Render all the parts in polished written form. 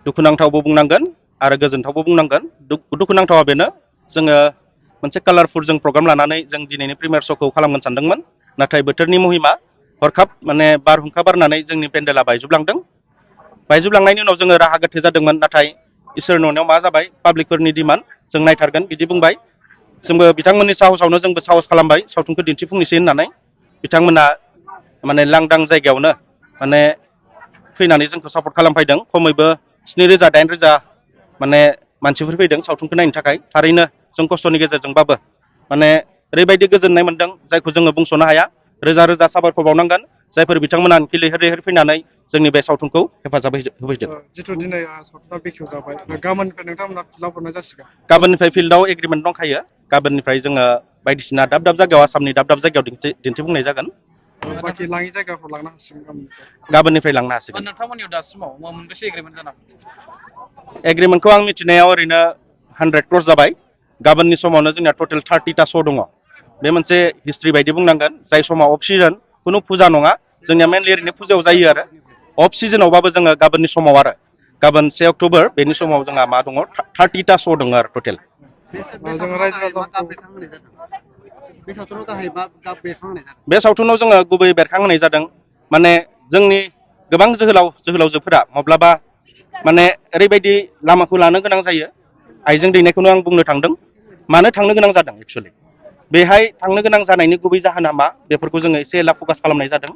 दुखुनांथावबो बुंनांगोन आरो गोजोनथावबो बुंनांगोन। दुखुनांथावा बेनो जोङो मोनसे कालारफुल जों प्रग्राम लानानै जों दिनैनि प्रिमियार श'खौ खालामनो सानदोंमोन, नाथाय बोथोरनि महिमा हरखाब माने बारहुंखा बारनानै जोंनि पेन्डेला बायजोबलांदों। बायजोबलांनायनि उनाव जोङो राहा गोथे जादोंमोन, नाथाय इसोरनि अननायाव मा जाबाय, पाब्लिकफोरनि डिमान्ड जों नायथारगोन बिदि बुंबाय। जोंबो बिथांमोननि साहसावनो जोंबो साहस खालामबाय सावथुनखौ दिन्थिफुंनोसै होननानै। बिथांमोना माने लांदां जायगायावनो माने फैनानै जोंखौ सापर्ट खालामफैदों। खमैबो 7,000 8,000 माने मानसिफोर फैदों सावथुनखौ नायनो थाखाय। थारैनो जों खस्थ'नि गेजेरजोंबाबो माने ओरैबायदि गोजोननाय मोनदों जायखौ जोङो बुंस'नो हाया। रोजा रोजा साबायखर बावनांगोन जायफोर बिथांमोना लैहोर लैहोर फैनानै जोंनि बे सावथुनखौ हेफाजाब होफैदों। जिथु दिनै सावथुना बेखेव जाबाय, गाबोननिफ्राय नोंथांमोना फिल्डआव हरनाय जासिगोन। गाबोननिफ्राय फिल्डआव एग्रिमेन्ट दंखायो। गाबोननिफ्राय जोङो बायदिसिना दाब दाब जायगायाव, आसामनि दाब दाब जायगायाव दिन्थिफुंनाय जागोन। बाखि लाङि जायगाफ्राव लांनो हासिगोन गाबोननिफ्राय लांनो हासिगोन। नोंथांमोननियाव दासिमाव मोनबेसे एग्रिमेन्ट जाना फैदों? एग्रिमेन्टखौ आं मिथिनायाव ओरैनो 100 क्र'र जाबाय। गाबोननि समावनो जोंना टटेल 30टा श' दङ। बे मोनसे हिस्ट्रि बायदि बुंनांगोन, जाय समाव अफ सिजन खुनु फुजा नङा, जोंनिया मेनलि ओरैनो फुजायाव जायो आरो अफ सिजनावबाबो जोङो गाबोननि समाव आरो गाबोन 1 अक्ट'बर बेनि समाव जोंहा मा दङ, 30टा श' दङ आरो टटेल। बे सावथुनाव जोङो गुबै बेरखांहोनाय जादों माने जोंनि गोबां जोहोलावजोफोरा माब्लाबा माने ओरैबायदि लामाखौ लानो गोनां जायो। आइजें दैनायखौनो आं बुंनो थांदों। मानो थांनो गोनां जादों एक्सुवेलि बेहाय थांनो गोनां जानायनि गुबै जाहोना मा, बेफोरखौ जोङो एसे एला फकास खालामनाय जादों।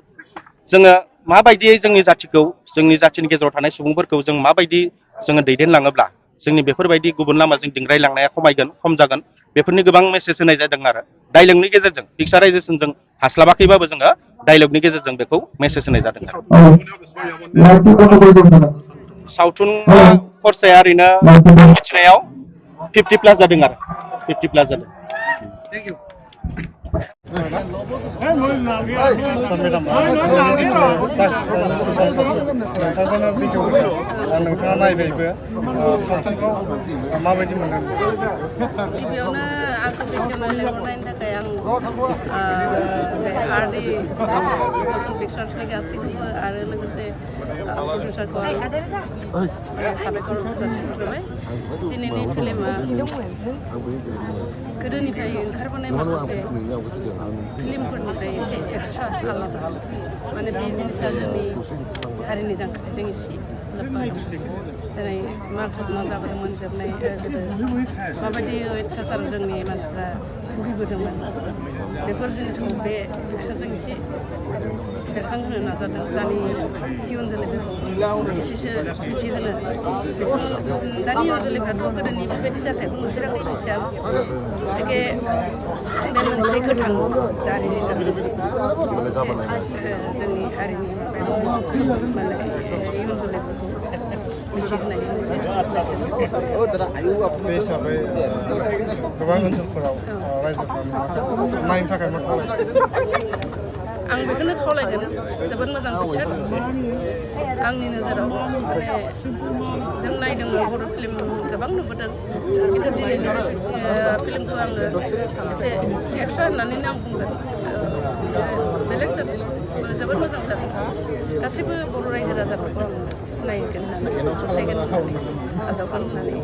जोङो माबायदियै जोंनि जाथिखौ, जोंनि जाथिनि गेजेराव थानाय सुबुंफोरखौ जों माबायदि जोङो दैदेनलाङोब्ला जोंनि बेफोरबायदि गुबुन लामाजों दिंग्रायलांनाया खम जागोन, बेफोरनि गोबां मेसेज होनाय जादों आरो डायलगनि गेजेरजों। पिक्साराइजेसनजों हास्लाबाखैबाबो जोङो डायलगनि गेजेरजों बेखौ मेसेज होनाय जादों। सावथुना खरसाया ओरैनो मिथिनायाव 50+ जादों आरो 50+ जादों। नोंथांखौनो बेखेवदों, नोंथाङा नायबायबो सावथुनखौ माबायदि मोनदों? गिबियावनो आंखौ बेखेवनो लेंहरनायनि थाखाय आं बे आरडि मसन पिक्चार्सनि गासैखौबो आरो लोगोसे प्रडिउसारखौ साबायखर जासिहरबाय। दिनैनि फिल्मा गोदोनिफ्राय ओंखारबोनाय माखासे फिल्मफोरनिफ्राय एसे एक्सट्रा आलादा, माने बे जिनिसा जोंनि हारिनि जांख्रिथायजों एसे लोब्बा दं। दिनै मा घटना जाबोदोंमोन जोबनाय गोदो माबायदि अयथासाराव जोंनि मानसिफ्रा भुगिबोदोंमोन, बेफोर जिनिसखौ बे पिक्चारजों एसे बेरखांहोनो नाजादों। दानि इयुन जोलैफोरखौ एसेसो मिथिहोनो। दानि इयुन जोलैफ्राथ' गोदोनि बेबायदि जाथायखौ नुफेराखै, मिथिया। गतिके बे मोनसे गोथां जारिमिन जोंनि हारिनि माने इयुन जोलैफोरखौ मिथिहोनायनि मोनसे बे हिसाबै गोबां ओनसोलफोराव रायजोफोरा नायनो थाखाय मा खालामो? आं बेखौनो खावलायगोन, जोबोद मोजां पिक्चार आंनि नोजोराव। माने जों नायदोंमोन बर' फिल्म गोबां नुबोदों, खिन्थु दिनैनि फिल्मखौ आङो एसे एक्सट्रा होननानैनो आं बुंगोन। बेलेग जादों, जोबोद मोजां जादों। गासैबो बर' रायजो राजाफोरखौ आं नायगोन होननानै, फसायगोन होननानै, आजावगोन होननानै